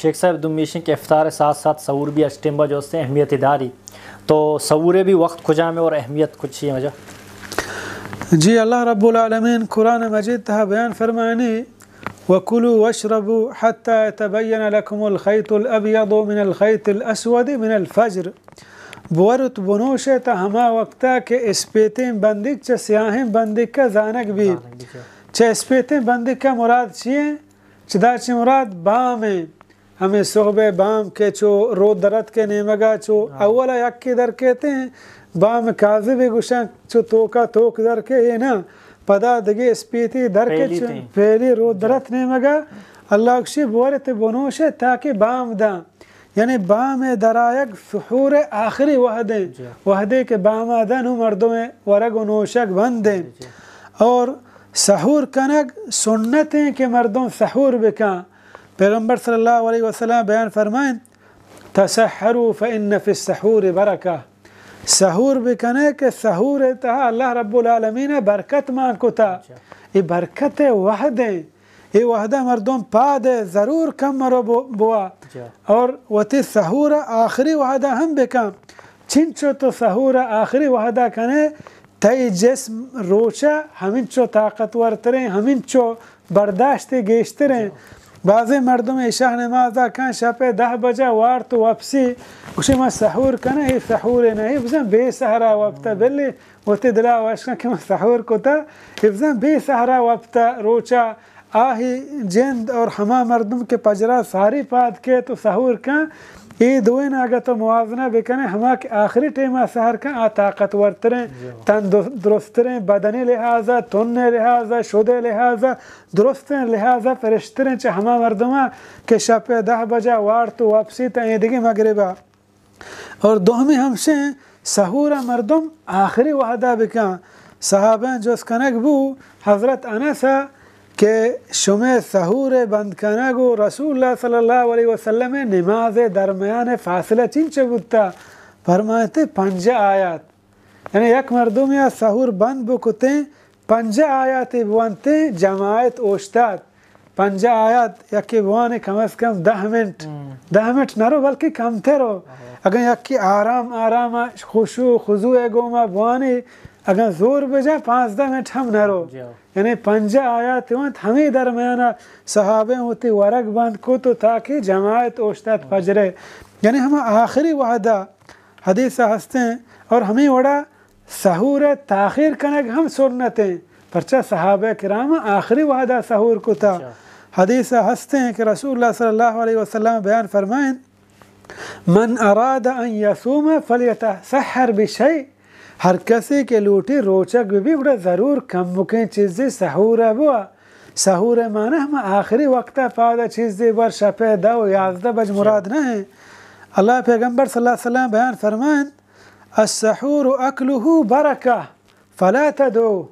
شیخ صاحب، دومی ایش انت کہ افطار ءِ ساتھ ساتھ سحور بھی ہچ ٹیم ءَ جو است اہمیت داری، تو سحور ءِ بھی وقت کجام ہے اور اہمیت کچھ ہے وجہ؟ جی، اللہ رب العالمین قرآن مجید تہا بیان فرمائنی، وَكُلُوا وَاشْرَبُوا حَتَّى يَتَبَيَّنَ لَكُمُ الْخَيْطُ الْأَبْيَضُ مِنَ الْخَيْطِ الْأَسْوَدِ مِنَ الْفَجْرِ۔ بورت بنوشے تا ہما وقتا کہ اسپیتیں بندیک چہ سیاہیں بندیکا زانگ بی۔ زانگ بی، جی۔ چہ اسپیتیں بندیکا مراد چی ہیں؟ چدا چہ مراد بام ہیں۔ ہمیں صحب بام کہ چو رود درت کے نیمگا چو ہاں۔ اولا یکی در کیتے ہیں، بام کاذب گوشن چو توکا توک در کے، یہ نا، پدا دگے اسپیتی در کے پہلی چو تیں۔ پہلی رود جی۔ درت نیمگا، اللہ اکشی بورت بنوشے تاکہ بام داں۔ یعنی بام درآیگ سحور آخری وہدیں، جی۔ وہدے کہ بام داں نو مردم ورگ و نوشگ بندیں۔ جی، جی۔ اور سحور کنگ سنتیں کہ مردم سحور بکن۔ پیغمبر صلی اللہ علیہ وسلم بیان فرمائیں، تسحروا فإن في السحور برکہ۔ سحور بکنے کہ سحور تہا اللہ رب العالمین برکت مان کتا۔ اچھا۔ یہ برکت وہدیں، یہ وہدہ مردم پادے ضرور کم مرو بو-، بوا۔ اچھا۔ اور وتی سحور آخری وہدہ ہم بکن۔ چنچو تو سحور آخری وہدہ کنے، تئی جسم روچا ہمینچو طاقتور تریں، ہمینچو برداشت گیشتریں۔ جی۔ بعضے مردم عشاء نمازا کن، شپ دہ بجہ وارت و وپسی، گوشی من سحور کناں، اے سحور نہ، اے بزن بے سحرا وپتا، بلے وتی دلا وش کن کہ من سحور کتا، اے بزن بے سحرا وپتا روچا۔ آہی جند اور ہما مردم کہ پجرا ساری پاد کیت و سحور کن، اے دوئین اگہ تو موازنہ بکنے، ہما کہ آخری ٹیما سحر کن، آ طاقتور تریں، جی۔ تن دو-، درست تریں، بدنی لحاظا، تن لحاظا، شد لحاظا، درستیں لحاظا فرشتریں چہ ہما مردما کہ شپ دہ بجہ وارت و وپسی تا ایدگی مغربا۔ اور دومی ہمشیں سحور مردم آخری وہدا بکن۔ صحابہ جست کنگ بو حضرت انس کہ شمے سحور بند کنگ و رسول اللہ صلی اللہ علیہ وسلم نماز درمیان فاصلہ چنچ بوتا؟ فرمائتے پنجہ آیات۔ یعنی یک مردم یا سحور بند بکتیں، پنجہ آیاتے بوانتیں، جماعت اوشتات۔ پنجہ آیات یکے بوانے کم از کم دہ منٹ۔ ہم۔ دہ منٹ نہ رو، بلکہ کمتر رو۔ ہاں۔ اگاں یکے آرام آرام خشوع خضوع گوما بوانے، اگاں زور بجا پانزدہ منٹ ہم نہ رو۔ جی۔ یعنی پنجہ آیات وانت، ہمیں درمیانا صحابہ وتی ورگ بند کو تو تاکہ جماعت اوشتات فجرے۔ یعنی ہما آخری وہدا حدیث ہستیں اور ہمیں وڑا سحور تاخیر کنگ ہم سنتیں، پرچا صحابہ کرام آخری وہدا سحور کتا۔ اچھا۔ حدیث ہستیں کہ رسول اللہ صلی اللہ علیہ وسلم بیان فرمائیں، من اراد ان یصوم فلیتسحر بشیء، ہر کسے کہ لوٹی روچگ بہ بی گڑا ضرور کمکیں چیزے سحور بوا۔ سحور معنی ہم آخری وقتا پادا چیزے بر شپے دہ و یازدہ بج مراد نہ ہیں۔ اللہ پیغمبر صلی اللہ علیہ وسلم بیان فرمائیں، السحور اکلہ برکہ فلا تدعوا۔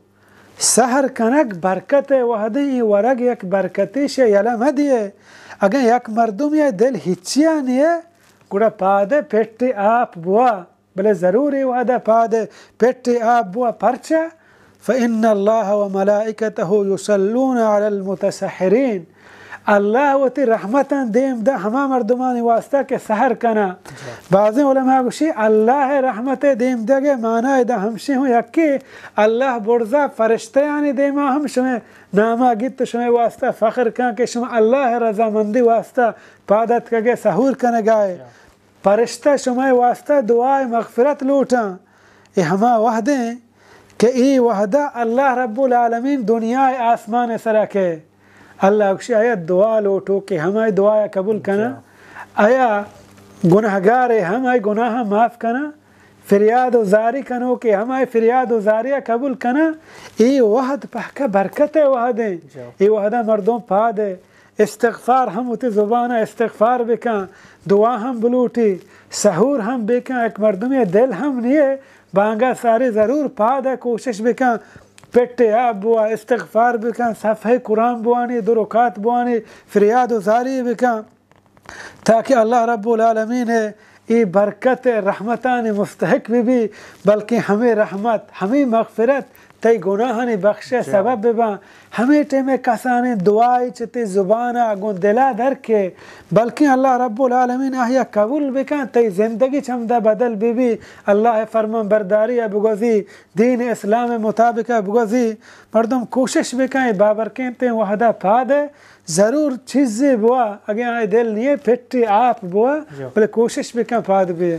سحر کنگ برکت ءِ وہدیں، اے ورگ یک برکتے، شے یلہ مہ دیئے۔ اگاں یک مردم یا دل ہچیا نیئے، گڑا پادے پٹے آپ بوا، بلے ضرور اے وہدہ پادے پٹے آپ بوا۔ پرچا؟ فإن الله وملائكته يصلون على المتسحرين۔ اللہ وتی رحمتاں دیم دا ہما مردمانی واسطہ کہ سحر کنا۔ جی۔ بعضیں علماء گوشی، اللہ رحمت دیم دگے معنی دا ہمشی ہوں یکی، اللہ برزا فرشتیانی دیما ہم شمے ناما گیت، شمے واسطہ فخر کن کہ شما اللہ رضامندی واسطہ پادت کگے سحور کنگائے۔ جی۔ پرشتہ شمئے واسطہ دعائے مغفرت لوٹاں۔ اے ہما وہدیں کہ اے وہدہ اللہ رب العالمین دنیائے آسمان سرا کہ اللہ گوشی، آیا دعا لوٹو کہ ہم آئی دعایا قبول کنا؟ اچھا۔ آیا گناہگارے ہم آئی گناہ معاف کنا؟ فریاد و زاری کنو کہ ہم آئی فریاد و زاریا قبول کنا؟ اے وہد پہکا برکت وہدیں۔ اچھا۔ اے وہدہ مردم پادے استغفار ہم وتی زبان ءَ استغفار بکن، دعا ہم بلوٹی، سحور ہم بکن۔ یک مردمے دل ہم نیے، بانگا ساری ضرور پاد ءَ کوشش بکن، پٹے آپ بوا، استغفار بکن، صفحہ قرآن بوانی، دو رکعت بوانی، فریاد و زاری بکن، تاکہ اللہ رب العالمین ءِ اے برکت ءِ رحمتانی مستحق بہ بی، بلکہ ہمے رحمت، ہمے مغفرت تئی گناہانی بخش ءِ سبب بہ باں۔ ہمے ٹیم ءَ کسانیں دعائے چہ تئی زبان ءَ گوں دل ءَ در کئے، بلکیں اللہ رب العالمین آئی ءَ قبول بہ کن، تئی زندگی چمدا بدل بہ بی، اللہ ءِ فرمان برداری ءَ بگوزی، دین اسلام ءِ مطابق ءَ بگوزی۔ مردم کوشش بہ کن، اے بابرکینتیں وہد ءَ پاد ءَ ضرور چیزے بوا، اگیں آئی دل نیے پٹی آپ بوا، بلے کوشش بہ کن پاد بے۔